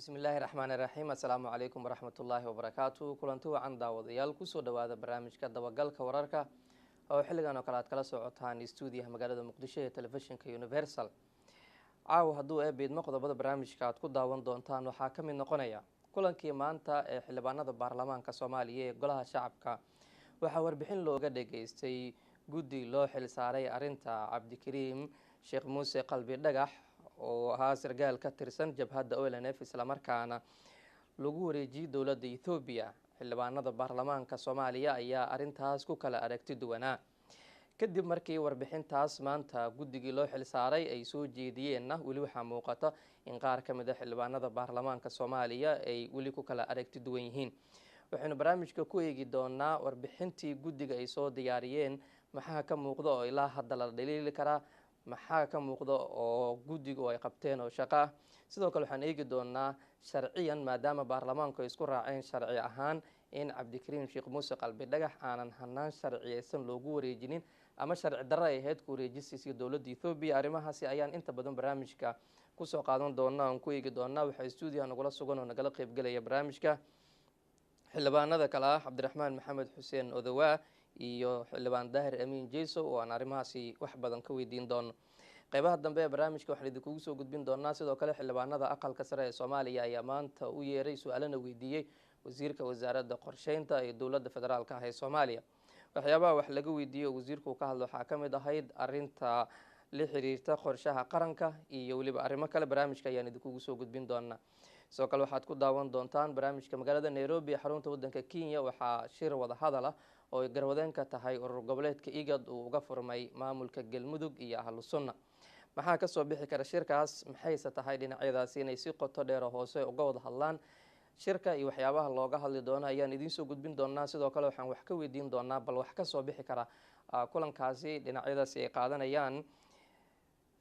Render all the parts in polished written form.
Bismillaahi raxmaani raxiim. Assalaamu calaykum waraxmatullaahi wabarakaatu. Kulanti wacan, daawadayaal, kusoo dhawaada barnaamijka dabagalka wararka oo xilligan oo kale aad kala socotaan stuudiyaha magaalada Muqdisho ee Telefishinka Universal. Caawa, hadduu Eebbe idmo, qodobada barnaamijka aad ku daawan doontaan waxaa ka mid noqonaya kulankii maanta ee xildhibaanada baarlamaanka Soomaaliya ee Golaha Shacabka. Waxaa warbixin looga dhageystay guddi loo xil saaray arrinta Cabdikariim Sheekh Muuse Qalbi Dhagax, oo ahaa sargaal ka tirsan jabhadda OLNF, islamarkaana lagu wareejiyey dowladda Ethoobiya. Xildhibaanada baarlamaanka Soomaaliya ayaa arrintaas ku kala aragti duwanaa. Kadib markii warbixintaas maanta guddigii loo xil saaray ay soo jeediyeenna, weli waxaa muuqata in qaar ka mid a xildhibaanada baarlamaanka Soomaaliya ay weli ku kala aragti duwan yihiin. Waxaynu barnaamijka ku eegi doonaa warbixintii guddiga ay soo diyaariyeen. Maxaa ka muuqda oo ilaa hadda la dhaliili karaa? Maxaa ka muuqda oo guddigu ay qabteen oo shaqo ah? Sidoo kale waxaan eegi doonaa sharciyan, maadaama baarlamaanku ay isku raaceen sharci ahaan in Cabdikariim Sheekh Muuse Qalbi Dhagax aanan hanaan sharciyeysan loogu wareejinin ama sharci darro ay ahayd ku wareejisiisii dowladda Ethoobiya. Arrimahaasi ayaan inta badan barnaamijka kusoo qaadan doonaa oon ku eegi doonaa. Waxaa stuudiyaha nagula sugan oo nagala qeybgelaya barnaamijka xildhibaanada kale ah Cabdiraxmaan Maxamed Xuseen Odawaa iyo xildhibaan Daahir Amiin Jeyso, oo aan arrimahaasi wax badan ka weydiin doono. Qeybaha dambe ee barnaamijka waxaan idinkugu soo gudbin doonaa sidoo kale xildhibaanada Aqalka Sare ee Soomaaliya ayaa maanta u yeeray, su-aalana weydiiyey wasiirka Wasaaradda Qorsheynta ee dowladda federaalka ah ee Soomaaliya. Waxyaabaha wax laga weydiiyey oo wasiirku ka hadlo waxaa ka mid ahayd arinta la xiriirta qorshaha qaranka iyo weliba arrimo kale. Barnaamijka ayaan idinkugu soo gudbin doonaa. Sidoo kale waxaad ku daawan doontaan barnaamijka magaalada Nairobi ee xarunta wadanka Kenya waxaa shir wada hadal ah oo ay garwadeen ka tahay urur goboleedka IGAD uu uga furmay maamulka Galmudug iyo Ahlu Sunna. Maxaa kasoo bixi kara shirkaas? Maxayse tahay dhinacyadaasi inay si qoto dheero hoose uga wada hadlaan? Shirka iyo waxyaabaha looga hadli doono ayaan idiin soo gudbin doonaa. Sidoo kale waxaan wax ka weydiin doonaa bal wax kasoo bixi kara kulankaasi dhinacyadaasi ay qaadanayaan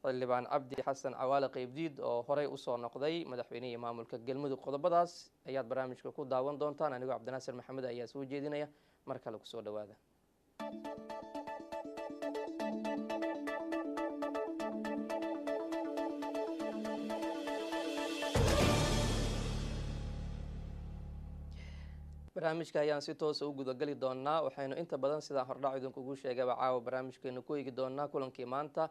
xildhibaan Cabdi Xasan Cawaale Qeybdiid, oo horey usoo noqday madaxweynihii maamulka Galmudug. Qodobadaas ayaad barnaamijka ku daawan doontaan. Anigoo Cabdinaasir Maxamed ayaa soo jeedinaya. Mar kale kusoo dhawaada. Barnaamijka ayaan si toosa u gudageli doonaa. Waxaynu inta badan, sidaan hordhac idinkugu sheegaba, caawa barnaamijkeenu ku eegi doonaa kulankii maanta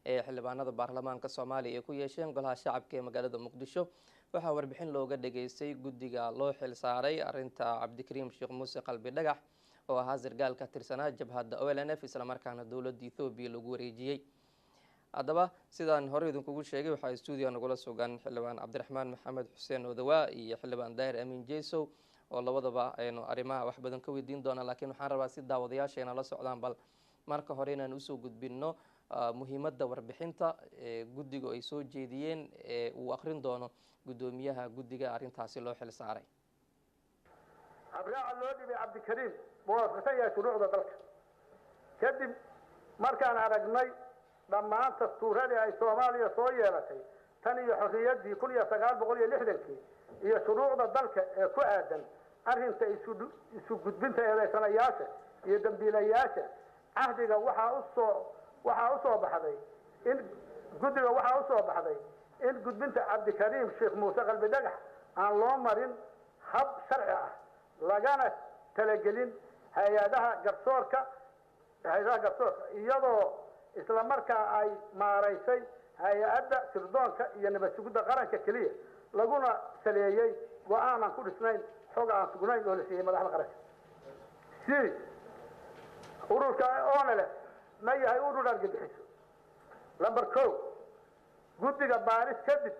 ee xildhibaanada baarlamaanka Soomaaliya ay ku yeesheen Golaha Shacabka ee magaalada Muqdisho. Waxaa warbixin looga dhageystay guddiga loo xil saaray arinta Cabdikariim Sheekh Muuse Qalbi Dhagax, oo ahaa sargaal ka tirsanaa jabhadda OLNF, islamarkaana dowladda Ethoobiya lagu wareejiyey. Haddaba, sidaan hore idinkugu sheegay, waxaa stuudiya nagula sugan xildhibaan Cabdiraxmaan Maxamed Xuseen Odawaa iyo xildhibaan Daahir Amiin Jesow, oo labadaba aynu arrimaha wax badan ka weydiin doonaa. Laakiin waxaan rabaa si daawadayaasheena la socdaan bal marka hore inaan usoo gudbino muhiimadda warbixinta ee guddiga ay soo jeediyeen ee uu akrin doono guddoomiyaha guddiga arrintaasi loo xil saaray. Habraaca loo dhibay Cabdikariim ma waafaqsan yahay shuruucda dalka? Kadib markaan aragnay dhammaan dastuuradii ay Soomaaliya soo yeelatay tan iyo xorriyaddii 1960-kii iyo shuruucda dalka ee ku aadan arrinta isu gudbinta eedaysanayaasha iyo dambiilayaasha cahdiga, waxaa usoo baxday in guddiga waxaa usoo baxday in gudbinta Cabdikariim Sheekh Muuse Qalbi Dhagax aan loo marin hab sharci ah, lagana talagelin hay-adaha garsoorka, iyadoo isla markaa ay maaraysay hay-adda sirdoonka iyo nabad sugidda qaranka keliya, laguna saleeyey go-aan aan ku dhisnayn xog aan sugnayn oo la siiyey madaxda qaranka. C, ururka ONLF ma yahay urur argagixiso? Number 1, guddiga baaris kadib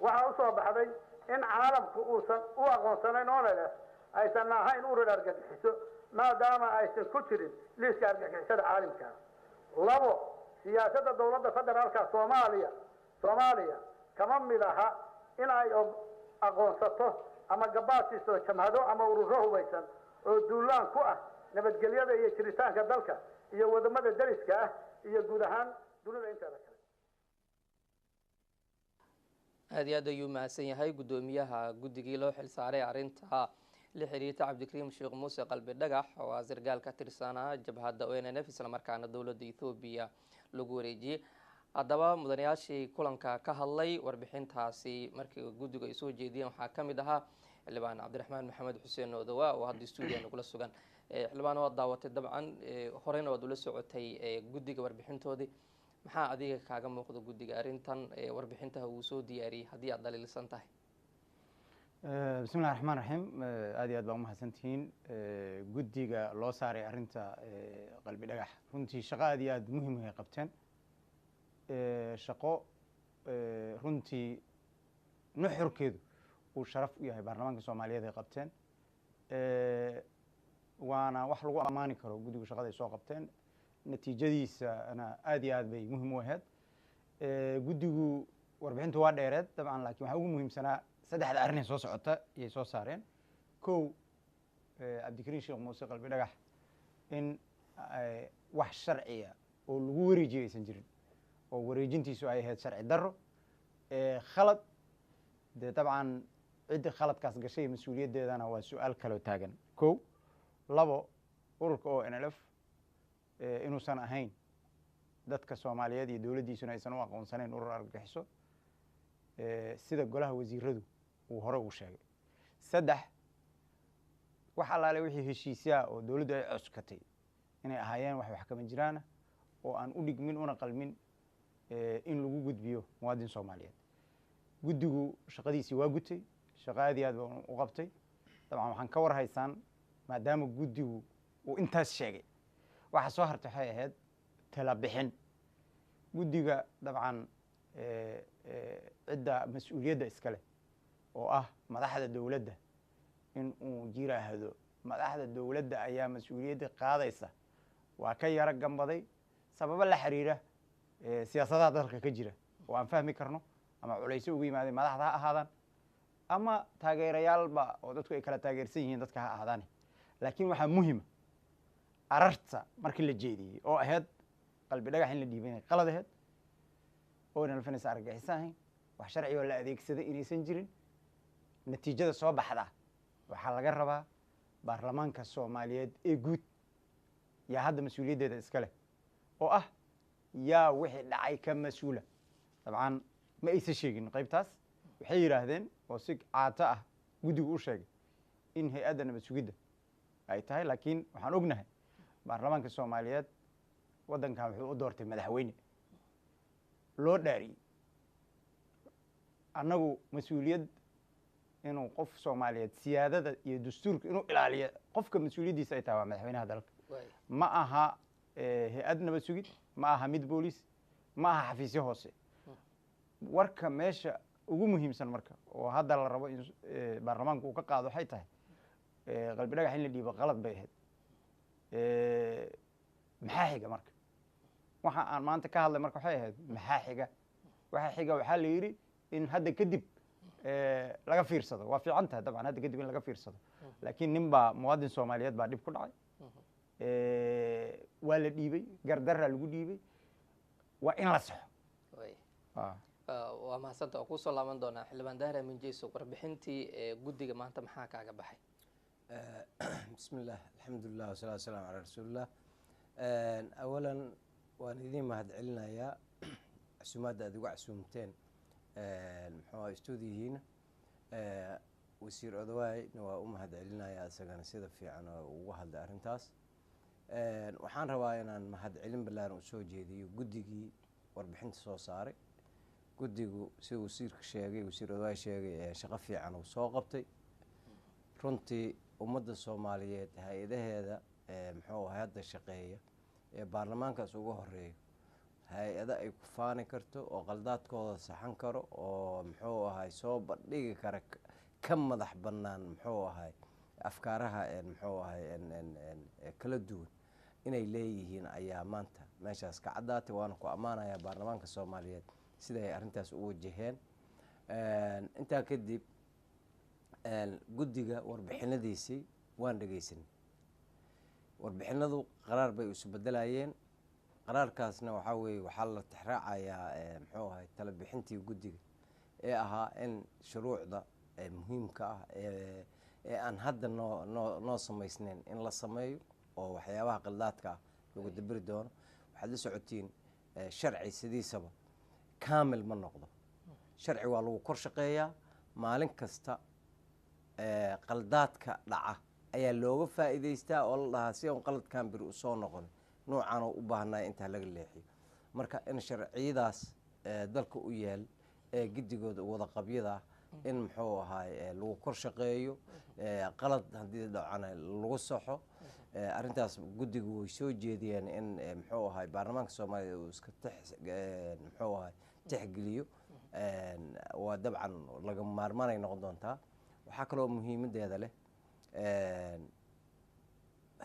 waxaa usoo baxday in caalamku uusan u aqoonsanayn ONLF, aysan ahayn urur argagixiso, maadaama aysan ku jirin liiska argagixisada caalamka. 2, siyaasadda dowladda federaalka Soomaaliya kama mid aha in ay aqoonsato ama gabaad siiso jamhado ama ururo hubaysan oo duulaan ku ah nabadgelyada iyo jiritaanka dalka iyo wadamada dariska ah iyo guud ahaan dunida inteeda kale. Aada iyo aad ayuu mahadsan yahay guddoomiyaha guddigii loo xil saaray arrinta la xiriirta Cabdikariim Sheekh Muuse Qalbi Dhagax, oo ah sargaal ka tirsanaa jabhadda ONNF, islamarkaana dowladda Ethoobiya lagu wareejiyey. Haddaba mudanayaashii kulanka ka hadlay warbixintaasi markii guddigu ay soo jeediyeen waxaa ka mid ahaa Xildhibaan Cabdiraxmaan Maxamed Xuseen Odowa oo hadda stuudiya nagula sugan. Xildhibaan, waad daawatay dabcan, horeyna waad ula socotay guddiga warbixintoodii. Maxaa adiga kaaga muuqda guddiga arrintan warbixintaha uu soo diyaariyey haddii aad dhaliilsan tahay? Bismillahi raxmaan raxiim. Aad iyo aad baa umahadsantihiin. Guddiga loo saaray arrinta Qalbi Dhagax runtii shaqo aad iyo aad muhiim ay qabteen, shaqo runtii nuxurkeedu uu sharaf u yahay baarlamaanka Soomaaliyeed ay qabteen, waana wax lagu ammaani karo guddigu shaqada ay soo qabteen. Natiijadiisana aad iyo aad bay muhiim u ahayd. Guddigu warbixintu waa dheereed dabcan, lakin waxaa ugu muhiimsanaa saddexda arrin ee soo socota iyay soo saareen. Kow, Cabdikariin Sheekh Muuse Qalbi Dhagax in wax sharciya oo lagu wareejiyay aysan jirin, oo wareejintiisu ay ahayd sharci darro, khalad. Dee dabcan ciddii khaladkaas gashay mas-uuliyaddeedana waa su-aal kaloo taagan. Kow. Labo, ururka ONLF inuusan ahayn dadka Soomaaliyeed iyo dowladdiisuna aysan u aqoonsanayn urur argagixiso, sida golaha wasiiradu uu hore uu sheegay. Saddex, wax allaale wixii heshiisyaa oo dowladdu ay coskatay inay ahaayeen wax kama jiraana oo aan u dhigmin una qalmin in lagu gudbiyo muwaadin Soomaaliyeed. Guddigu shaqadiisii waa gutay, shaqo aad iyo aad baan u qabtay. Dabcan waxaan ka war haysaan, maadaama guddigu uu intaas sheegay, waxa soo hartay waxay ahayd tala bixin. Guddiga dabcan cidda mas-uuliyadda iskale oo ah madaxda dowladda in uu jiraahdo madaxda dowladda ayaa mas-uuliyadda qaadaysa waa ka yaro gambaday, sababo la xiriira siyaasadaha dalka ka jira oo aan fahmi karno, ama culaysyo ugu yimaadeen madaxda ha ahaadaan ama taageerayaalba oo dadku ay kala taageersan yihiin dadka ha ahaadaane. Laakiin waxaa muhima ararta markii la jeediyey oo ahayd Qalbi Dhagax in la dhiibay inay qalad ahayd, oo nalfinaysa argagixiso ahayn, wax sharci oo la adeegsaday inaysan jirin. Natiijada soo baxda waxaa laga rabaa baarlamaanka Soomaaliyeed ee guud yaa hadda mas-uuliyaddeeda iska leh, oo ah yaa wixii dhacay ka mas-uula. Dabcan ma aysan sheegin qaybtaas. Waxay yidhaahdeen oo si caato ah guddigu u sheegay in hay-adda nabad sugidda ay tahay, laakiin waxaan ognahay baarlamaanka Soomaaliyeed waddankan wuxuu u doortay madaxweyne loo dhaariyey. Annagu mas-uuliyad inuu qof Soomaaliyeed siyaadada iyo dastuurka inuu ilaaliyo qofka mas-uuliyaddiisa ay tahay waa madaxweynaha dalka, ma aha hay-ad nabad sugid, ma aha mid booliis, ma aha xafiisyo hoose. Warka meesha ugu muhiimsan marka oo hadda la rabo in baarlamaanku uu ka qaado waxay tahay Qalbi Dhagax in la dhiibo qalad bay ahayd. Maxaa xiga marka? Waxa aan maanta ka hadlay marka waxay ahayd maxaa xiga. Waxa xiga waxaa la yidhi in hadda kadib laga fiirsado. Waa fiican tahay dabcan hadda kadib in laga fiirsado, laakiin nin baa muwaadin Soomaaliyeed baa dhib ku dhacay, waa la dhiibay, gardaraa lagu dhiibay, waa in la saxo. Waa mahadsanta, oo kusoo laaban doonaa. Xildhibaan Daahir Amin Jeyso, warbixintii guddiga maanta maxaa kaaga baxay? Bismi illah, alxamdulilah, wasalatu wasalaamu calaa rasuulillah. Awalan waan idiin mahad celinayaa casuumaadda aad igu casuumteen muxuu aha stuudiyihiina. Wasiir Odawaayna waa u mahad celinayaa isagana sida fiican oo uga hadlay arrintaas. Waxaan rabaa inaan mahad celin ballaaran usoo jeediyo guddigii warbixinta soo saaray. Guddigu sida wasiirka sheegay, wasiir Odawaay sheegay, shaqo fiican uu soo qabtay. Runtii ummadda Soomaaliyeed hay-adaheeda muxuu ahay hadda shaqeeya ee baarlamaankaas uga horeeyo, hay-ado ay ku faani karto oo qaldaadkooda saxan karo oo muxuu ahay soo bandhigi kara, ka madax bannaan muxuu ahay afkaaraha muxuu ahay kala duwan inay leeyihiin ayaa maanta meeshaas ka caddaatay. Waana ku ammaanayaa baarlamaanka Soomaaliyeed sida ay arrintaas u wajaheen. Intaa kadib, guddiga warbixinadiisii waan dhegeysanay. Warbixinadu qaraar bay isu bedelayeen. Qaraarkaasna waxaa weeye waxaa la tixraacayaa muxuu ahay tala bixintii guddiga ee ahaa in shuruucda muhiimka ah ee aan hadda noo samaysnayn in la sameeyo oo waxyaabaha qaldaadka ah lagu dabiri doono. Waxaad la socotiin sharci sidiisaba Kaamil ma noqdo sharci, waa lagu kor shaqeeyaa maalin kasta. Qaldaadka dhaca ayaa looga faa'iidaystaa oo la dhahaa si on qaladkan biri usoo noqon noocaanoo u baahnaya intaa laga leexiyo. Marka in sharciyadaas dalka u yaal ee giddigooda wada qabyada ah in muxuu ahaay lagu kor shaqeeyo, qalad haddii dhacana lagu saxo. Arrintaas guddigu way soo jeediyeen in muxuu ahaay baarlamaanka Soomaaliya uu iska tix muxuu ahaay tixgeliyo. Waa dabcan lagama maarmaanay noqon doontaa. Waxaa kaloo muhiimadeeda leh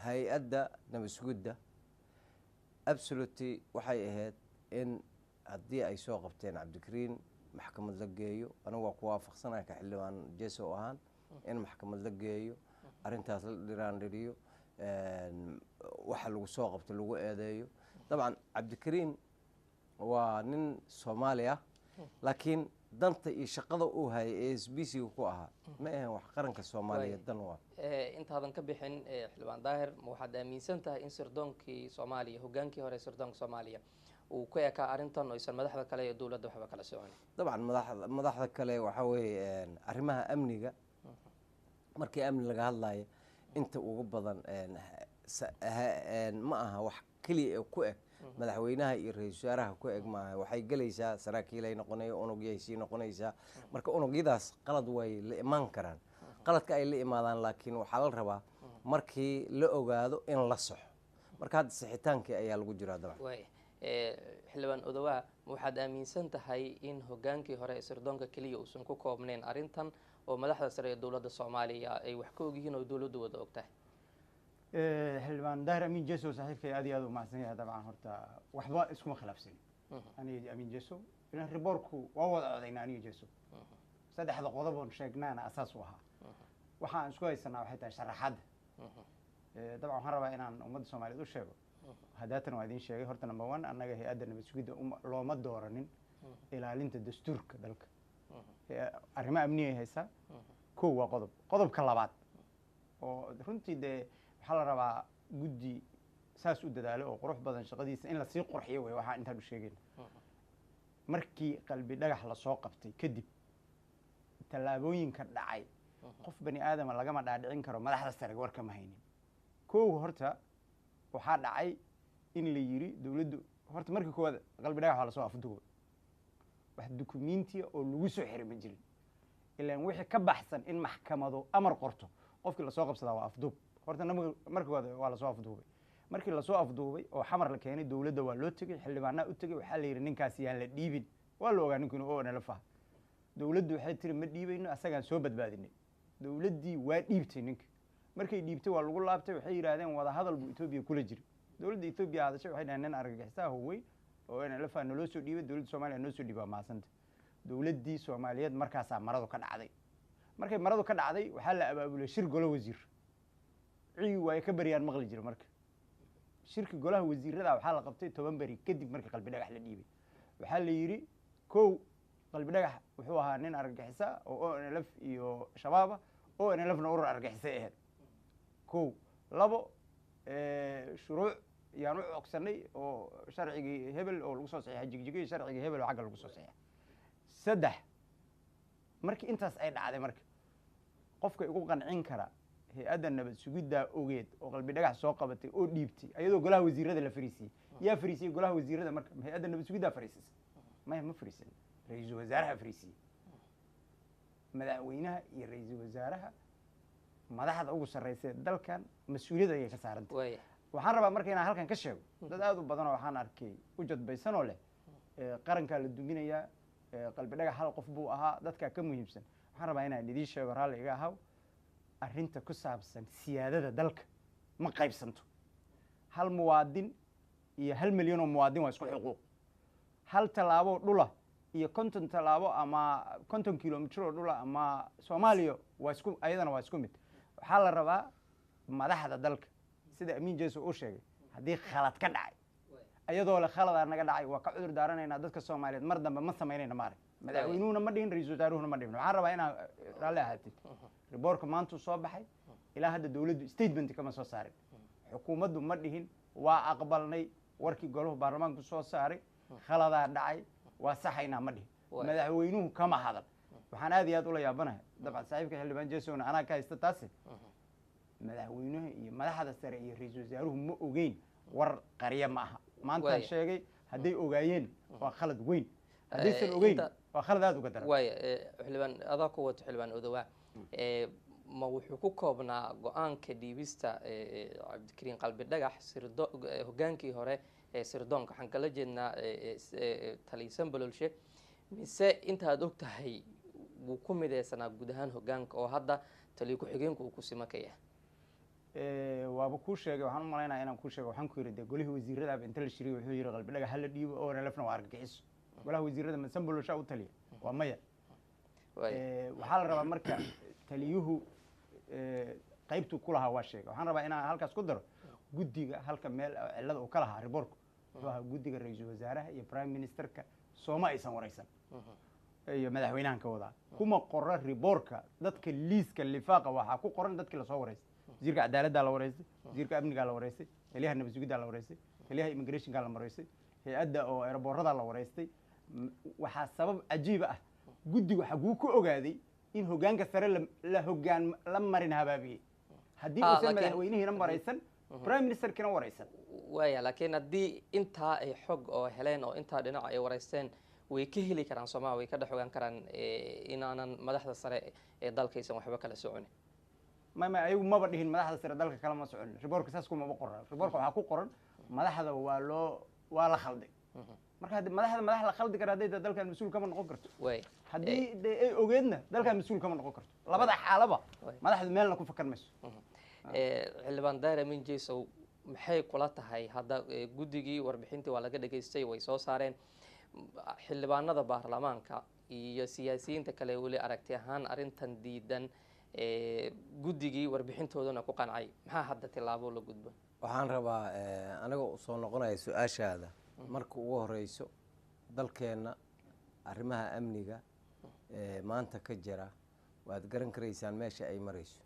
hay-adda nabad sugidda absolutely waxay ahayd in haddii ay soo qabteen Cabdikariin maxkamad la geeyo. Anigu waa ku waafaqsanaya ka xildhibaan Jeso ahaan in maxkamad la geeyo, arrintaas la dhiraan dhiriyo, waxa lagu soo qabto lagu eedeeyo. Dabcan Cabdikariin waa nin Soomaali ah, laakiin danta iyo shaqada uu hayay ee SBC ga ku ahaa ma ahan wax qaranka Soomaaliyeed dan waa. Intaadan ka bixin, xildhibaan Daahir, ma waxaad aaminsan tahay in sirdoonkii Soomaaliya, hogaankii hore sirdoonka Soomaaliya uu ku ekaa arrintan oo aysan madaxda kale ee dowladda waxba kala socon? Dabcan madaxda kale waxaa weeye arrimaha amniga, markii amni laga hadlayo inta ugu badan ma aha wax keliya ee ku eg madaxweynaha iyo ra-iisul wasaaraha ku eg maaha. Waxay gelaysaa saraakiilay noqonaya, unugyay sii noqonaysaa. Marka unugyadaas qalad way la imaan karaan, qaladka ay la imaadaan, laakiin waxaa la rabaa markii la ogaado in la saxo. Marka hadda sixitaankii ayaa lagu jiraa dabcan. Waaya, xildhibaan Odowaa, ma waxaad aaminsan tahay in hogaankii hore ee sirdoonka keliya uusan ku koobnayn arrintan oo madaxda sare ee dowladda Soomaaliya ay wax ka ogyihiin oo dowladdu wada og tahay? Xildhibaan Daahir Amiin Jeso saaxiibkay aad iyo aad u mahadsan yahay. Dabcan horta waxba iskuma khilaafsan aniga Amiin Jeso, ilan reportku waa wada codayna aniga Jeso. Saddexda qodob oon sheegnaana asaas u ahaa. Waxaan isku haysanaa waxay tahay sharaxaadda. Dabcan waxaan rabaa inaan ummadda Soomaaliyeed u sheego, haddaatan waa idiin sheegay horta, number one, annaga hay-adda nabad sugidda looma dooranin ilaalinta dastuurka dalka, arrimo amniyay haysaa. Kow waa qodob. Qodobka labaad oo runtii dee waxaa la rabaa guddi saas u dadaalo oo qurux badan shaqadiisa in lasii qurxiyo wey. Waxaa intaan u sheegayna, markii Qalbi Dhagax lasoo qabtay kadib tallaabooyinka dhacay, qof bani aadama lagama dhaadhicin karo madaxda sare warkama haynin. Kow horta waxaa dhacay in la yiri dowladdu horta markii koowaad Qalbi Dhagax waa lasoo afduubay, wax dukumentiya oo lagu soo xiray ma jirin. Ilaan wixii ka baxsan in maxkamado amar qorto, qofkii lasoo qabsadaa waa afduub. Horta marka koowaad waa lasoo afduubay. Markii lasoo afduubay oo Xamar la keenay, dowladda waa loo tegey, xildhibaanaa u tegey. Waxaa la yidhi ninkaasi yaan la dhiibin. Waa la ogaa ninku inuu ONLF ah. Dowladdu waxay tiri ma dhiibayno, asagaan soo badbaadinay. Dowladdii waa dhiibtay ninka. Markay dhiibtay waa lagu laabtay. Waxay yidhaahdeen wada hadal buu Etoobiya kula jiray. Dowladda Etoobiya hadashay, waxay dhaheen nin argagixisaa weyn oo ONLF ah naloo soo dhiibay, dowladda Soomaaliya noo soo dhiibay, waa mahadsanta. Dowladdii Soomaaliyeed markaasaa maradu ka dhacday. Markay maradu ka dhacday waxaa la abaabulay shir golo wasiir cigi waaye ka baryaan maqli jira. Marka shirki golaha wasiirada waxaa la qabtay 10 beri kadib markii Qalbi Dhagax la dhiibay. Waxaa la yidhi kow, Qalbi Dhagax wuxuu ahaa nin argagixisa oo ONLF iyo Shabaaba, ONLFna urur argagixisay ahayd. Kow, labo, shuruuc yaan u cogsanay oo sharcigii hebel oo lagu soo saxiixay Jigjigay, sharcigii hebel oo xagga lagu soo saxiixay. Saddex, markii intaas ay dhacday, marka qofka igu qancin kara hay-adda nabad sugiddaa ogeed oo Qalbi Dhagax soo qabatay oo dhiibtay ayadoo golaha wasiirada la fariisiyey, yaa fariisiyey golaha wasiirada? Marka hay-adda nabad sugiddaa fariisisay? Maya, ma fariisan, ra-iisul wasaaraha fariisiyey. Madaxweynaha iyo ra-iisul wasaaraha madaxda ugu sarreysa ee dalkan mas-uuliyad ayay ka saarantay. Waxaan rabaa marka inaan halkan ka sheego, dad aada u badan oo waxaan arkay u jadbaysan oo leh qarankaa la duminayaa, Qalbi Dhagax hal qof buu ahaa, dadkaa ka muhiimsan. Waxaan rabaa inaan idiin sheego, raalli iga ahaw, arrinta ku saabsan siyaadada dalka ma qaybsanto. Hal muwaadin iyo 1 milyan oo muwaadin waa isku xuquuq. Hal tallaabo dhula iyo 50 tallaabo ama 50 kilomitr oo dhula ama Soomaaliya waa isku, ayadana waa isku mid. Waxaa la rabaa madaxda dalka, sida Amiin Jeso uu sheegay, haddii khalad ka dhacay, ayadoo le khaladaa naga dhacay, waa ka cudur daaranaynaa dadka Soomaaliyeed, mar dambe ma samaynayna. Maarag madaxweynuhuna ma dhihin, ra-iisul wasaaruhuna ma dhihin. Waxaan rabaa inaa raalli ahaatid. Reportka maantuu soo baxay, ilaa hadda dowladdu statement kama soo saarin. Xukuumaddu ma dhihin waa aqbalnay warkii golahu baarlamaanku soo saaray, khaladaa dhacay. Waa saxaynaa ma dhihin, madaxweynuhu kama hadal. Waxaan aad iyo aad ula yaabanahay, dabcan saaxiibka xildhibaan Jesona anaa ka haysta taasi, madaxweynuhu iyo madaxda sare iyo ra-iisul wasaaruhu ma ogeyn, war qarya ma aha. Maantaan sheegay, hadday ogaayeen waa khalad weyn, haddaysan ogeyn waa khalad aada uga daran. Waaya xildhibaan, adaa ku wato xildhibaan Odowaa, ma wuxuu ku koobnaa go-aanka dhiibista Cabdikariin Qalbi Dhagax sirdo hogaankii hore ee sirdoonka, waxaan kala jeednaa taliisan Bololshe, mise intaad og tahay wuu ku mideysanaa guud ahaan hogaanka oo hadda taliyo ku-xigeenku uu ku sima ka yahay? Waaba kuu sheegay, waxaan u malaynaya inaan kuu sheegay. Waxaan ku yidhi dee golihii wasiiradaaba inta la shiriyay wuxuu yidhi Qalbi Dhagax hala dhiibo, ONLF-na waa argagixiso. Golaha wasiirada masanbolosha u taliya? Waa maya. Waxaa la rabaa marka taliyuhu qaybtuu ku lahaa waa sheegay. Waxaan rabaa inaan halkaas ku daro guddiga halka meel cillada uu ka lahaa riboorku wuxuu ahaa guddiga ra-iisul wasaaraha iyo prime ministerka sooma aysan wareysan iyo madaxweynahan ka wadaa. Kuma qora riboorka dadka liiska lifaaqa, waxaa ku qoran dadkii lasoo wareystay: wasiirka cadaaladdaa la wareystay, wasiirka amnigaa la wareystay, taliyaha nabad sugiddaa la wareystay, taliyaha immigrationkaa la wareystay, hay-adda oo aeroboorradaa la wareystay. Waxaa sabab cajiiba ah, guddigu xaguu ku ogaaday in hogaanka sare la hogaan la marin habaabiyey haddii uusan madaxweynihiina wareysan, prime ministerkina wareysan? Waaya, laakiin haddii intaa ay xog oo heleen oo intaa dhinac ay wareysteen, way ka heli karaan sooma, way ka dhex ogaan karaan inaanan madaxda sare ee dalkaysan waxba kala soconin. Ma ayagu maba dhihin madaxda sare dalka kalama socon. Riboorka saas kumaba qoran. Riboorka waxaa ku qoran madaxda waa loo waa la khalday. Marka haddi madaxda madax la khaldi kara hadday tahay, dalkan mas-uul kama noqon karto. Haddii de ay ogeedna, dalkan mas-uul kama noqon karto. Labada xaalaba madaxdu meelna ku fakan mayso. Xildhibaan Daahir Amin Jesow, maxay kula tahay hadda guddigii warbixintii waa laga dhageystay, way soo saareen, xildhibaanada baarlamaanka iyo siyaasiyiinta kale weli aragti ahaan arrintan diidan, guddigii warbixintoodana ku qancay, maxaa hadda tilaabo la gudbo? Waxaan rabaa anigoo soo noqonaya su-aashaada, marka ugu horeyso dalkeenna arrimaha amniga maanta ka jira waad garan karaysaan meesha ay marayso.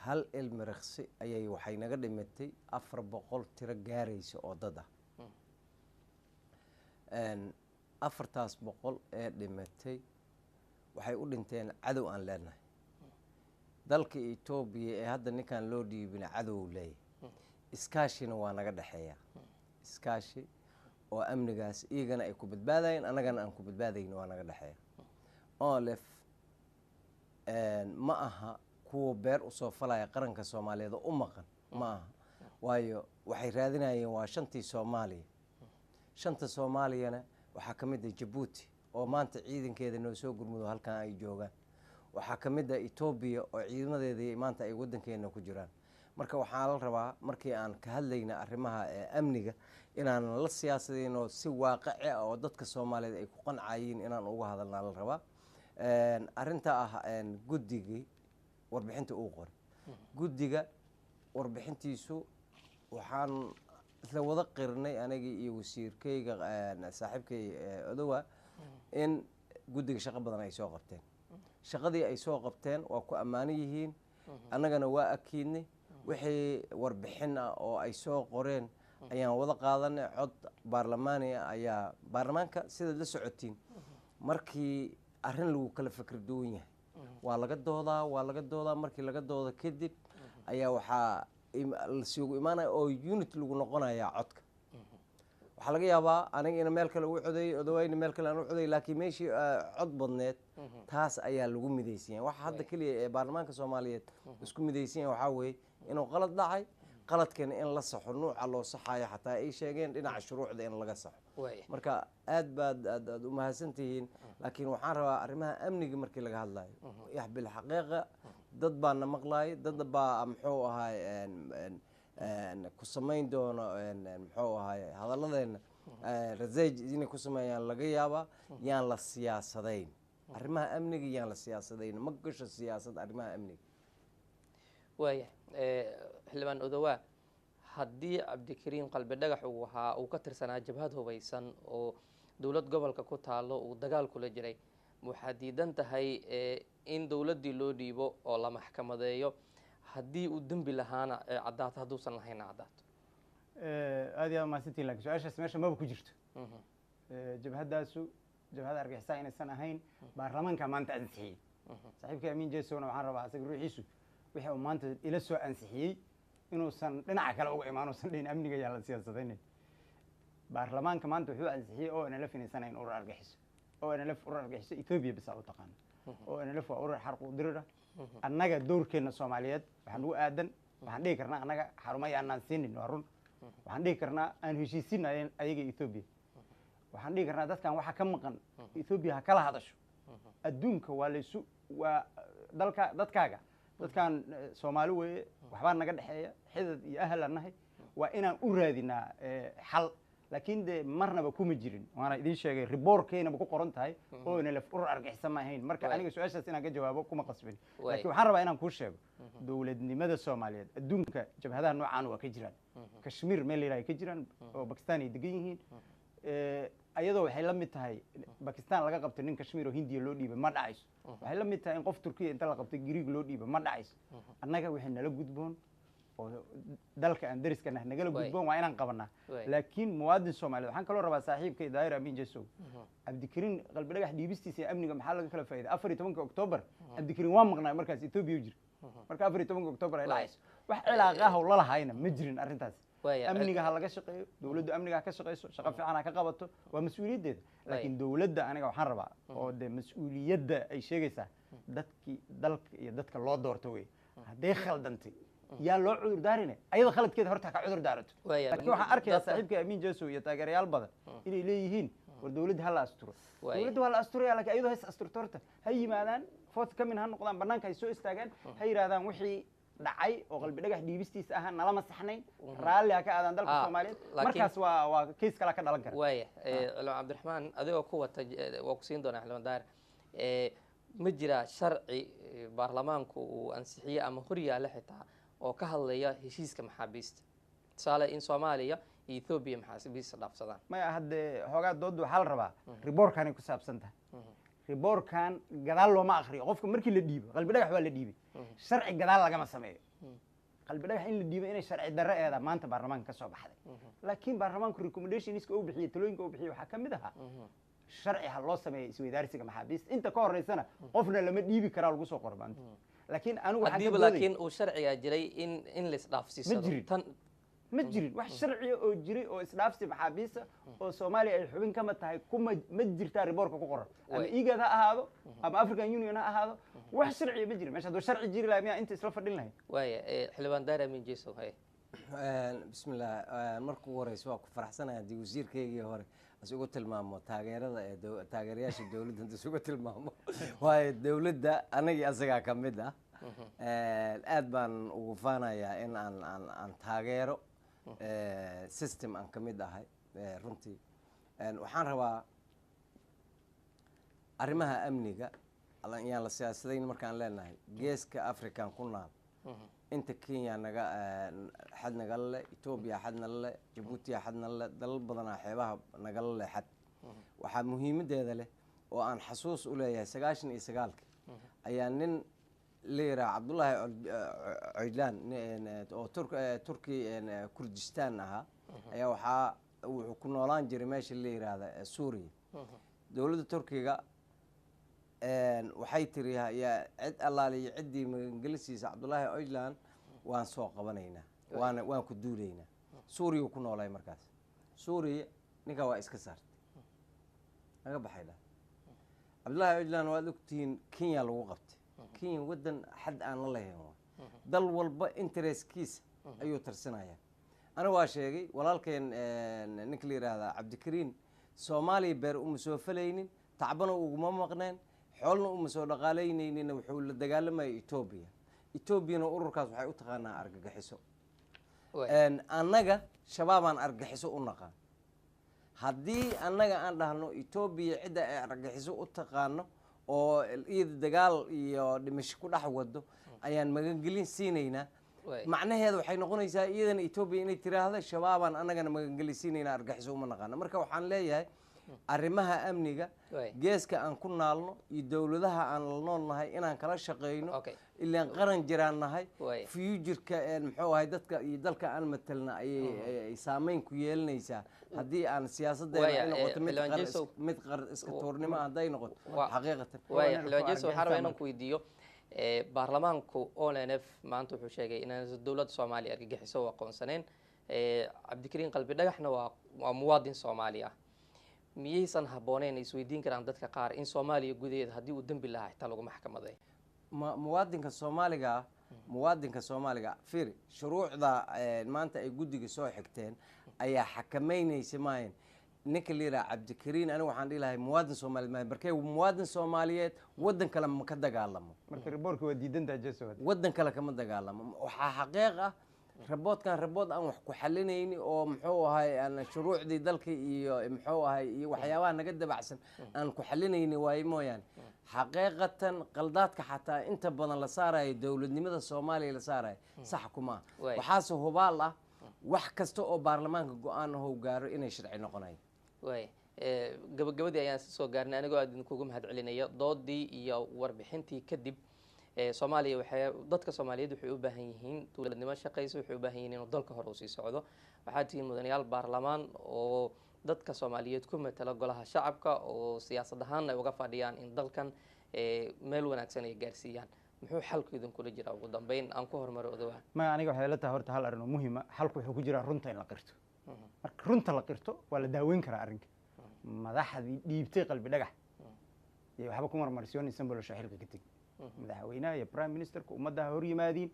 Hal ilmiriqsi ayay waxay naga dhimatay 400 tiro gaaraysa oo dad ah. 400-taas ee dhimatay waxay u dhinteen cadow aan leenahay. Dalka Etoobiya ee hadda ninkan loo dhiibina cadow leeyahay, iskaashina waa naga dhexeeya, iskaashi oo amnigaas iyagana ay ku badbaadayeen annagana aan ku badbaadayn waa naga dhexeeya. ONLF ma aha kuwa beer usoo falaya qaranka Soomaaliyeed oo u maqan ma aha, waayo waxay raadinayeen waa shantii Soomaaliya. Shanta Soomaaliyana waxaa ka mid ah Jabuuti oo maanta ciidankeeda noo soo gurmudo halkan ay joogaan, waxaa ka mid ah Etoobiya oo ciidamadeedii maanta ay waddankeena ku jiraan. Marka waxaa la rabaa markii aan ka hadlayna arrimaha amniga inaan la siyaasadayno, si waaqici ah oo dadka Soomaaliyeed ay ku qancaayiin inaan uga hadalnaa la rabaa. Arrinta ah guddigii warbixinta uu qoray, guddiga warbixintiisu waxaan isla wada qirnay anigii iyo wasiirkayga saaxiibkay Odowa in guddiga shaqo badan ay soo qabteen. Shaqadii ay soo qabteen waa ku ammaanan yihiin, annagana waa akiidnay. Wixii warbixin ah oo ay soo qoreen ayaan wada qaadanay. Cod baarlamaani ah ayaa baarlamaanka, sidaad la socotiin, markii arrin lagu kala fikir duwan yahay waa laga doodaa, waa laga doodaa. Markii laga doodo kadib ayaa waxaa lasugu imaanaya oo unit lagu noqonayaa codka. Waxaa laga yaabaa aniga ina meel kale u codeeyey, Odawayna meel kale aan u codeeyey, laakiin meeshii cod badneed taas ayaa lagu midaysan yahay. Waxa hadda keliya ee baarlamaanka Soomaaliyeed isku midaysan yahay waxaa weeye inuu qalad dhacay, qaladkana in la saxo, nuuca loo saxayo xataa ay sheegeen dhinaca shuruucda in laga saxo. Marka aad baad aad u mahadsantihiin, laakiin waxaan rabaa arrimaha amniga markii laga hadlayo yax bilxaqiiqa dad baa na maqlaaya, dad baa muxuu ahaay ku samayn doono muxuu ahaay hadalladeena rasej inay ku sameeyaan laga yaabaa. Yaan la siyaasadayn arrimaha amniga, yaan la siyaasadayn, ma gasho siyaasad arrimaha amniga. Waaya xildhibaan Odowaa, haddii Cabdikariim Qalbi Dhagax uu ahaa uu ka tirsanaa jabhad hubaysan oo dowlad gobolka ku taalo uu dagaal kula jiray, waxaad diidan tahay in dowladdii loo dhiibo oo la maxkamadeeyo, haddii uu dembi lahaana caddaato, hadduusan lahayna caddaato? Aad iyo aad mahadsantihin, lakin su-aashaas meesha maba ku jirto. Jabhaddaasu jabhada argaxisaa inaysan ahayn baarlamaanka maanta ansixiyey. Saaxiibkay Amiin Jesowna waxaan rabaa asaga ruuxiisu wixii uu maanta ila soo ansixiyey inuusan dhinaca kale uga imaan, uusan dhihin amniga yaa la siyaasadaynin. Baarlamaanka maanta wuxuu ansixiyey ONLF inaysan ahayn urur argaxiso. ONLF urur argaxiso Ethiopia bisa u taqaana. ONLF waa urur xarqu dirir ah. Annaga dowrkeena Soomaaliyeed waxaan ugu aadan, waxaan dhihi karnaa annaga xarumo yaanaan siinin, waa run. Waxaan dhihi karnaa aan heshiisin ayaga Ethiopia. Waxaan dhihi karnaa dadkan waxa ka maqan Ethiopia ha kala hadasho. Adduunka waa laysu waa dalka dadkaaga, dadkan Soomaali weeye, waxbaa naga dhexeeya, xidad iyo ahlan nahay, waa inaan u raadinaa xal. Laakiin dee marnaba kuma jirin, waana idiin sheegay, riboorkeynaba ku qoran tahay ONLF urur argixisa ma ahayn. Marka aniga su-aashaas inaan ka jawaabo kuma qasbin, laakiin waxaan rabaa inaan kuu sheego dowladnimada Soomaaliyeed adduunka jabhadaha noocaan waa ka jiraan. Kashmir meel la yidhaha ay ka jiraan oo Bakistan ay degan yihiin. Ayadoo waxay la mid tahay Bakistan laga qabto nin Kashmir oo Hindiya loo dhiibay, ma dhacayso. Waxay la mid tahay in qof Turkiya inta la qabtay Greeg loo dhiibay, ma dhacayso. Annaga waxay nala gudboon oo dalka aan dariska nah nagala gudboon waa inaan qabanaa. Laakiin muwaadin Soomaaliyeed, waxaan kaloo rabaa saaxiibkay Daahir Amiin Jesow, Cabdikariin qalbi dhagax dhiibistiisa iyo amniga maxaa laga kala faa'iiday? 14-ka Oktoobar Cabdikariin waa maqnaay, markaas Ethiopia u jira. Marka 14-ka Oktoobar ay dhacayso wax cilaaqa ah oo la lahayna ma jirin arrintaas. Amniga ha laga shaqeeyo, dowladdu amniga ha ka shaqeyso, shaqo fiican ha ka qabato, waa mas-uuliyaddeeda. Laakiin dowladda aniga waxaan rabaa oo dee mas-uuliyadda ay sheegaysaa dadkii dalka iyo dadka loo doorto wey, hadday khaldantay yaa loo cudur daarine, ayada khaladkeeda horta ha ka cudur daarato. Laakiin waxaan arkayaa saaxiibkay Amiin Jesow iyo taageerayaal badan inay leeyihiin war dowladda ha la asturo. Dowladda waa la asturaya, laakiin ayadoo has asturto horta ha yimaadaan, forthcoming ha noqdaan, banaanka hay soo istaagaan, ha yidhahdaan wixii dhacay oo qalbi dhagax dhiibistiisa ahaa nalama saxnayn, raalli ha ka aadaan dalka Soomaaliyeed. Markaas waa case kala ka dhalan kara. Waaya, xildhibaan Cabdiraxmaan, adigoo ku wata waa ku siin doonaa. Xildhibaan Daahir, ma jiraa sharci baarlamaanku uu ansixiyey ama hor yaalla xitaa oo ka hadlaya heshiiska maxaabiista, tusaale in Soomaaliya iyo Ethiopia maxaabiista dhaafsadaan? Maya, haddee xoogaa doodda waxaa la rabaa riboorkanay ku saabsan tahay. Riboorkan gadaal looma akriyo. Qofka markii la dhiibo qalbi dhagax waa la dhiibay, sharci gadaal lagama sameeyo. Qalbi dhagax in la dhiibo inay sharci darro eeda maanta baarlamaanka ka soo baxday, laakiin baarlamaanku recommendationska uu bixiyey, talooyinka uu bixiyey waxaa ka mid ahaa sharci ha loo sameeyo isweydaarsiga maxaabiista, inta ka horeysana qofna lama dhiibi karaa lagu soo qoro maanta. Laakiin anigu waxaan ka haddiiba doodaya laakiin uu sharcigaa jiray in laisdhaafsiisado Ma jirin. Tan Ma jirin wax sharciya oo jiray oo isdhaafsi maxaabiista oo Soomaaliya ay xubin kama tahay kuma ma jirtaa riboorka ku qoran, ama IGAD ha ahaado ama African Union ha ahaado, wax sharciya ma jirin meesha. Hadduu sharci jiri lahaa miyaa inta isla fadhin lahayd? Waaya, xildhibaan Daahir Amiin Jesow, haye. Bismillah, marka ugu horeysa waa ku faraxsanahay haddii wasiirkaygii hore is ugu tilmaamo taageerada ee taageerayaasha dowladda inta isugu tilmaamo, waayo dowladda anagii asagaa ka mid ah. Aad baan ugu faanayaa in aan taageero system aan ka mid ahay. Runtii waxaan rabaa arrimaha amniga yaan la siyaasadayn. Markaan leenahay geeska African ku naal, inta Kenya naga xad nagala leh, Etoobiya xad nala leh, Jabuutiya xad nala leh, dalal badanaa xeebaha nagala leh xad. Waxaa muhiimadeeda leh oo aan xasuus u leeyahay 99-ki ayaa nin la yidhaha Cabdullaahi Coydlaan oo Turki Kurdistan ahaa ayaa waxaa wuxuu ku noolaan jiray meesha la yidhaahda Suuriya. Dowladda Turkiga waxay tiri yaa cid allaaliyo ciddii magangelisiisa Cabdullaahi Oyland waan soo qabanaynaa, waana waan ku duulaynaa. Suuriya ku noolay markaas, Suuriya ninkaa waa iska saartay, naga baxay dha Cabdullaahi Oyland. Waad ogtihiin Kenya lagu qabtay. Kenya waddan xad aan la lahayn waa dal walba interestkiisa ayuu tarsanaya. Ana waa sheegay walaalkeen ninka la yidhaahdaa Cabdikariin, Soomaaliya beer uma soo falaynin, tacbana uguma maqneen, xoolna uma soo dhaqaalaynaynin. Wuxuu la dagaalamayay Etoobiya. Etoobiyana ururkaas waxay u taqaanaa argagixiso. Annaga Shabaabaan argagixiso u naqaan. Haddii annaga aan dhahno Etoobiya cidda ay argagixiso u taqaano oo iyada dagaal iyo dhimasho ku dhex wado ayaan magangelin siinaynaa, macnaheeda waxay noqonaysaa iyadana Etoobiya inay tiraahdo Shabaabaan annagana magangelin siinaynaa, argaxiso uma naqaano. Marka waxaan leeyahay Arrimaha amniga Waay. geeska aan ku naalno iyo dowladaha aan la nool nahay inaan kala shaqeyno, Okay. ilaan qaran jiraan nahay. Waay. Future-ka muxuu ahay dadka iyo dalka aan matelna ayay ay saameyn ku yeelanaysaa haddii aan siyaasadeena Waaya, ay noqoto mid Xildhibaan qar Jesow. mid qar iska tuurnimo hadday noqoto xaqiiqatan. Waaya, Waa xildhibaan Jesow, waxaan rabaa argagixisada. Inaan ku weydiiyo, baarlamaanku ONLF maanta wuxuu sheegay inaan dowladda Soomaaliya argagixiso u aqoonsaneen. Cabdikariin Qalbi Dhagaxna waa muwaadin Soomaali ah. Miyaysan habbooneyn, isweydiin karaan dadka qaar, in Soomaaliya gudaheeda haddii uu dembi lahaa xitaa lagu maxkamaday? Muwaadinka Soomaaliga ah, muwaadinka Soomaaliga, fiiri, shuruucda maanta ay guddiga soo xigteen ayaa xakameynaysa maayan. Ninka la yidhaha Cabdikariin, aniga waxaan dhihi lahay muwaadin Soomaaliyeed maayan, barkee muwaadin Soomaaliyeed waddan kale ma ka dagaalamo. Marka report-ka waa diidantaa, Jeso? Waddan kale kama dagaalamo. Waxaa xaqiiq ah report-kan report aan wax ku xalinayni oo muxuu ahay aan shuruucdii dalka iyo muxuu ahay iyo waxyaabaha naga dabacsan aan ku xalinayni waaye mooyaane. Xaqiiqatan qaldaadka xataa inta badan la saarayo dowladnimada Soomaaliya la saarayo sax kuma ah. Waay. Waxaase hubaal ah wax kasta oo baarlamaanka go-aan ahou gaaro inay sharci noqonayo. Waay, gabagabadii ayaan soo gaarnay. Anigoo aad idinkugu mahad celinaya doodii iyo warbixintii kadib, Soomaaliya waxay, dadka Soomaaliyeed waxay u baahan yihiin dowladnimo shaqaysa, waxay u baahan yihiin inuu dalka hore usii socdo. Waxaa tihiin mudanayaal baarlamaan oo dadka Soomaaliyeed ku matala golaha shacabka, oo siyaasad ahaan ay uga fadhiyaan in dalkan meel wanaagsan ay gaarsiiyaan. Muxuu xalku idinkula jiraa? Ugu dambeyn aan ku hormaro Odawaa. Ma aniga waxay la tahay horta hal arrin oo muhiima: xalku wuxuu ku jiraa runta in la qirto. Marka runta la qirto waa la daaweyn karaa arrinka. Madaxdii dhiibtay Qalbi Dhagax iyo waxba ku marmarsiyoonaysan bolosho xilka ka tegi. Madaxweynaha iyo prime ministerka ummadda ha hor yimaadiin,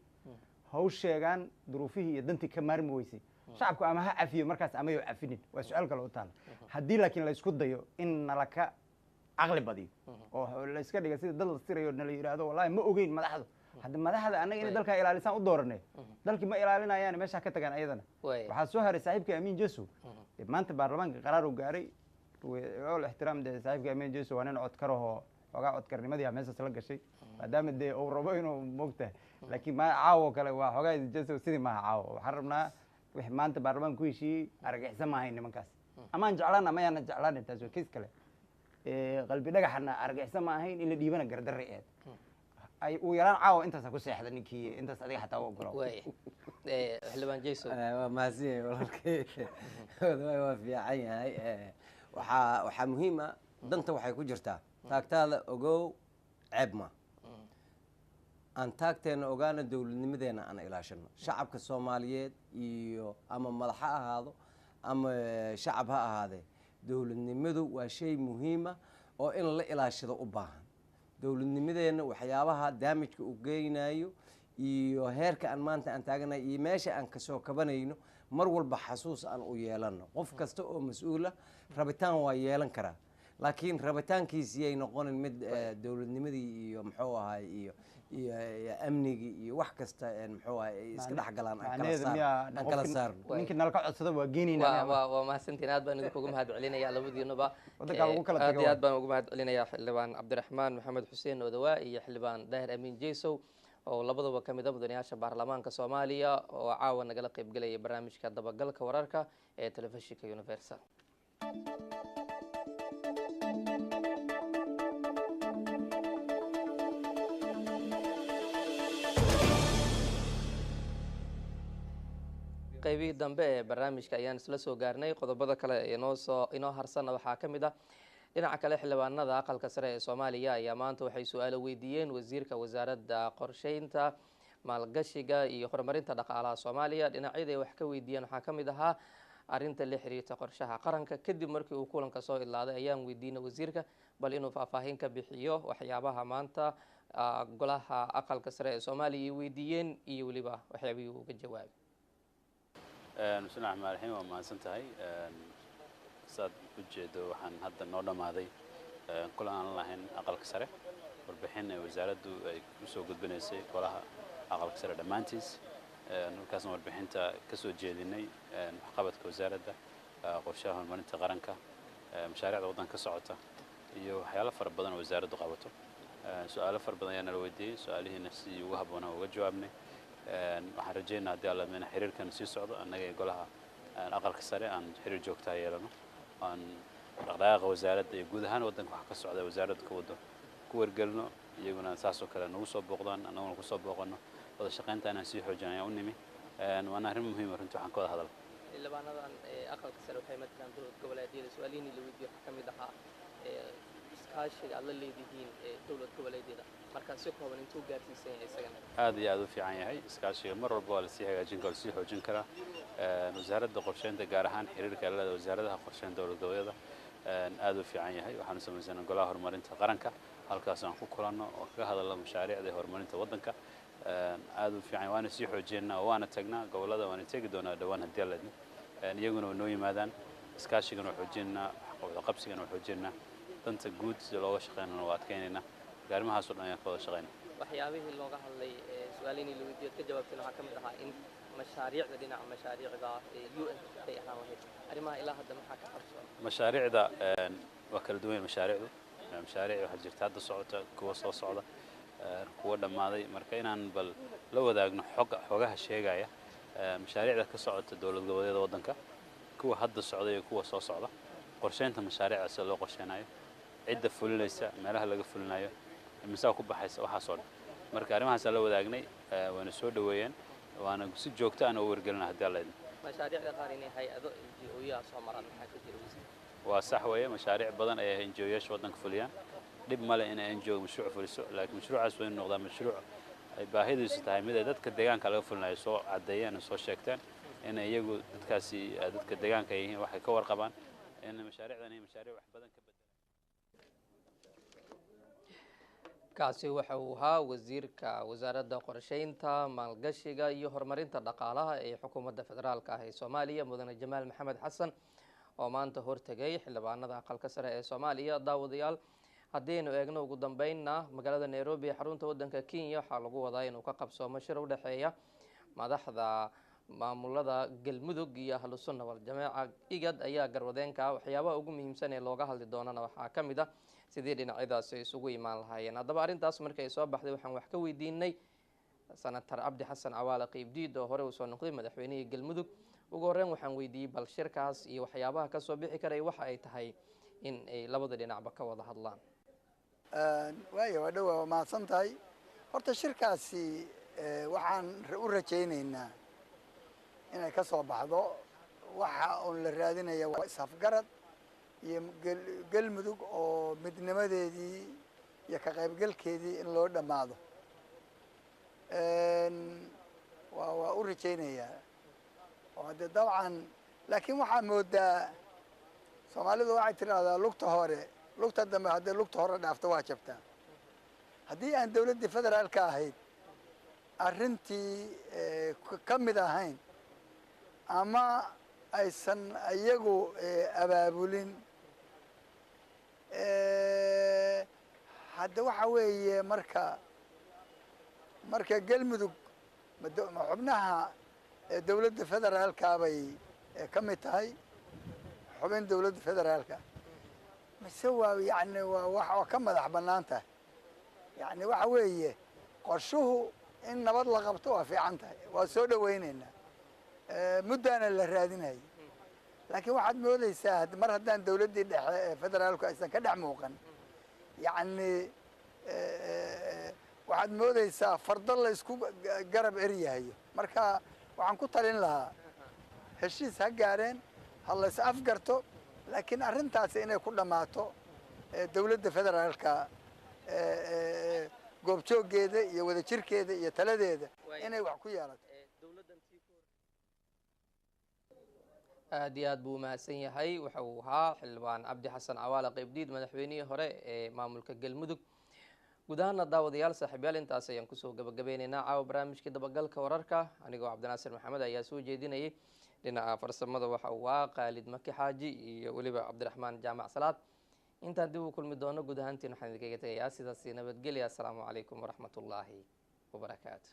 ha u sheegaan duruufihii iyo dantii ka maarmi weysay. Shacabku ama ha cafiyo markaas ama yo cafinin, waa su-aal kale u taala. Haddii laakiin la isku dayo in nala ka caqli badiyo oo la iska dhiga sida dad la sirayo, nala yidhaahdo wallahi ma ogeyn madaxdu, hadda madaxda annaga inay dalkaa ilaalisaan u dooranay, dalkii ma ilaalinayaan, meesha ka tagaan ayadana. Waxaa soo haray saaxiibka Amiin Jeso. Dee maanta baarlamaanka qaraar uu gaaray, ol ixtiraam, dee saaxiibka Amiin Jeso waa nin codkarahoo xoogaa codkarnimadii meeshaas la gashay, maadaama dee uu rabo inuu moogtahay. Laakiin ma caawo kale waa xoogaa Jeso sidii maaha. Caawo waxaan rabnaa wixii maanta baarlamaanka ku heshiiyey argagixisa ma ahayn nimankaas, amaan jeclaan ama yaana jeclaanin, taas waa kiis kale. Qalbi Dhagaxana argagixisa ma ahayn, in la dhiibana gardarre ahayd. Ay uu yaraan caawa intaasa ku seexda ninkii intaas adiga xataa u ogolo. Waaya, xildhibaan Jeso. Waa mahadsan yahay walaalkay, waa fiican yahay. Waxaa muhiim ah danta waxay ku jirtaa taagtaada ogow, ceeb ma aan taagteena ogaana, dowladnimadeena aan ilaashano. Shacabka Soomaaliyeed iyo ama madax ha ahaado ama shacab ha ahaadee, dowladnimadu waa shay muhiima oo in la ilaashado u baahan. Dowladnimadeena waxyaabaha damage-ka uu geynayo iyo heerka aan maanta aan taaganahay iyo meesha aan kasoo kabanayno mar walba xasuus aan u yeelano. Qof kasta oo mas-uula rabitaan waa yeelan karaa, laakiin rabitaankiisi yay noqonin mid dowladnimadii iyo muxuu ahay iyo amnigii iyo wax kasta muxuu ahay ay iska dhex galaan. Aan kala Macnaheedu saar miyaa aan kala saarno. Ninkii nala ka codsada waa geenaynaa miyaa? Waa mahadsantiin, aad baan idinkugu mahad celinaya labadiinuba. Waddankaa lagu kala aad tago iyo waa. Aad baan ugu mahad celinayaa xildhibaan Cabdiraxmaan Maxamed Xuseen Odawaa iyo xildhibaan Daahir Amiin Jesow, oo labadaba ka mid a mudanayaasha baarlamaanka Soomaaliya, oo caawa nagala qaybgelaya barnaamijka dabagalka wararka ee telefishinka Universal. Qaybihii dambe ee barnaamijka ayaan isla soo gaarnay. Qodobada kale ee inoo soo inoo harsanna waxaa ka mid ah, dhinaca kale, xildhibaanada aqalka sare ee Soomaaliya ayaa maanta waxay su-aalo weydiiyeen wasiirka wasaaradda qorsheynta, maalgashiga iyo horumarinta dhaqaalaha Soomaaliya. Dhinacyada ay wax ka weydiiyeen waxaa ka mid ahaa arrinta la xiriirta qorshaha qaranka. Kadib markii uu kulanka soo idlaaday ayaan weydiinay wasiirka bal inuu faahfaahin ka bixiyo waxyaabaha maanta golaha aqalka sare ee Soomaaliya ay weydiiyeen iyo weliba waxyaabihii uu uga jawaabay. Bismillahi raxmaan raxiim, waa mahadsan tahay. Saad u jeedo, waxaan hadda noo dhammaaday kulan aan lahayn aqalka sare, warbixin ee wasaaraddu ay usoo gudbinaysay golaha aqalka sare dhammaantiis. Halkaasna warbixinta ka soo jeedinay waxqabadka wasaaradda, qorshaha horumarinta qaranka, mashaariicda waddanka ka socota iyo waxyaalo fara badan oo wasaaraddu qabato. Su-aalo fara badan ayaa nala weydiiyey, su-aalihiina sidii ugu habboonaa uga jawaabnay. Waxaan rajeynaa haddii Alla idmo xiriirkan sii socdo, annaga iyo golaha aqalka sare aan xiriir joogtaa yeelano, aan Dhaqdhaqaaqa wasaaradda iyo guud ahaan waddanka waxa ka socda wasaaradda ka wado ku wargelino, iyaguna saasoo kale nagu soo booqdaan, annaguna kusoo booqanno. Wada shaqaynta inaan sii xoojin ayaan u nimi, waana arrin muhiima runtii waxaan ka wada hadal. Xildhibaanadan Aqalka Sare waxay matalaan dowlad goboleedyada. Su-aalihiinii la weydiiyo waxaa ka mid ahaa iskaashiga aad la leedihiin dowlad goboleedyada. Markaa si kooban, intuu gaarsiisan yahay isagana? Aad iyo aad u fiican yahay iskaashiga. Mar walba waa lasii hagaajin kara, lasii xoojin karaa. Wasaaradda Qorsheynta, gaar ahaan xiriirka la leedahay wasaaradaha qorsheynta dowlad goboleedyada, aad u fiican yahay. Waxaanu samaysanay Golaha Horumarinta Qaranka, halkaas aan ku kulanno oo kaga hadalno mashaariicda horumarinta waddanka. Aad u fiican, waana sii xoojinnaa, waana tagnaa gobollada, waana tegi doonaa dhowaan haddii Alla idmo, iyaguna waa noo yimaadaan. Iskaashigana waa xoojinaynaa, wada qabsigana waa xoojinaynaa, danta guud sida looga shaqeynana waa adkaynaynaa. Marka arrimahaas oo dhan ayaan ka wada shaqeynaa. Waxyaabihii looga hadlay, su-aalihii la weydiiyo ka jawaabteen, waxaa ka mid ahaa in mashaariicda, dhinaca mashaariicda UN ay ahaan lahayd arrimaha, ilaa hadda maxaa ka qarsoon? Mashaariicda waa kala duwan yahay. Mashaariicdu, mashaariic waxaa jirta hadda socota, kuwa soo socda, kuwa dhammaaday. Marka inaan bal la wadaagno xog, xogaha sheegaya mashaariicda ka socota dowlad goboleedyada waddanka, kuwa hadda socda iyo kuwa soo socda, qorsheynta mashaariicda, sida loo qorsheynayo, cidda fulinaysa, meelaha laga fulinayo, imisaa ku baxaysa, waxaasoo dhan. Marka arrimahaasaan la wadaagnay, waana soo dhoweeyeen, waana si joogto aan u wargelina haddii Alla idmo. Mashaariicda qaar inay hay-ado NGO-yaha soo maraan, maxaa ka jira, wasiir? Waa sax weeye, mashaariic badan ayay NGO-yaasha waddanka fuliyaan. Dhib male inay NGO mashruuc fuliso, laakiin mashruucaas waa inuu noqdaa mashruuc ay baahidiisu tahay mid ay dadka deegaanka laga fulinayo soo caddeeyeen oo soo sheegteen in iyagu dadkaasi dadka deegaanka yihiin, waxay ka warqabaan in mashaariicdan iyo mashaariic wax badan ka bedela. Kaasi waxa uu ahaa wasiirka Wasaaradda Qorsheynta, Maalgashiga iyo Horumarinta Dhaqaalaha ee xukuumadda federaalka ah ee Soomaaliya, Mudane Jamaal Maxamed Xasan, oo maanta hortegay xildhibaanada Aqalka Sare ee Soomaaliya. Daawadayaal, haddaynu eegno ugu dambeynna, magaalada Nairobi ee xarunta waddanka Kenya waxaa lagu wadaa inuu ka qabsoomo shir u dhexeeya madaxda maamulada Galmudug iyo Ahlu Sunna Waljamaaca. IGAD ayaa garwadeenka. Waxyaabaha ugu muhiimsan ee looga hadli doonana waxaa ka mid ah sidii dhinacyadaasi isugu imaan lahaayeen. Haddaba arrintaas markay soo baxday, waxaan wax ka weydiinay Senator Cabdi Xasan Cawaale Qeybdiid, oo hore usoo noqday madaxweynihii Galmudug. Ugu horreyn waxaan weydiiyey bal shirkaas iyo waxyaabaha kasoo bixi karay, waxa ay tahay in ay labada dhinacba ka wada hadlaan. Waaya, waa dhowa, waa mahadsan tahay. Horta shirkaasi waxaan u rajaynaynaa inay ka soo baxdo waxa uun la raadinaya, waa is-afgarad iyo Galmudug oo midnimadeedii iyo ka qaybgalkeedii in loo dhammaado. Waa u rajaynayaa oo haddee dabcan, laakiin waxaa moodaa Soomaalidu waxay tidhaahdaa lugta hore, lugta dambe haddii lugta hore dhaafto waa jabtaa. Haddii aan dawladdii federaalka ahayd arrintii ka mid ahayn ama aysan iyagu abaabulin, hadda waxa weeye marka Galmudug ma xubnaha dawladda federaalka bay ka mid tahay, xubin dawladda federaalka, mise waa yacni waa wax oo ka madax bannaan tahay? Yacni waxa weeye qorshuhu in nabad la qabto waa fiican tahay, waa soo dhawaynaynaa, muddaana la raadinayay, laakiin waxaad moodaysaa mar haddaan dawladdii dhexe ee federaalku aysan ka dhex muuqan, yacni waxaad moodaysaa fardo la isku garab eryahayo. Marka waxaan ku talin lahaa heshiis ha gaareen, ha la is afgarto, laakiin arrintaasi inay ku dhammaato dawladda federaalka goobjooggeeda iyo wadajirkeeda iyo taladeeda inay wax ku yeelato. Aad iyo aad buu umahadsan yahay. Waxa uu ahaa Xildhibaan Cabdi Xasan Cawaale Qeybdiid, madaxweynihii hore ee maamulka Galmudug. Guud ahaana, daawadayaal, saaxiibyaal, intaas ayaan kusoo gabagabeyneynaa caawa barnaamijkii Dabagalka Wararka. Anigoo Cabdinaasir Maxamed ayaa soo jeedinayay. Dhinaca farsamada waxa uu ahaa Khaalid Maki Xaaji iyo weliba Cabdiraxmaan Jaamac Salaad. Intaan dib u kulmi doono, guud ahaantiin waxaan idinkaga tegayaa sidaasi nabadgelya. Assalaamu calaykum waraxmatullaahi wabarakaatu.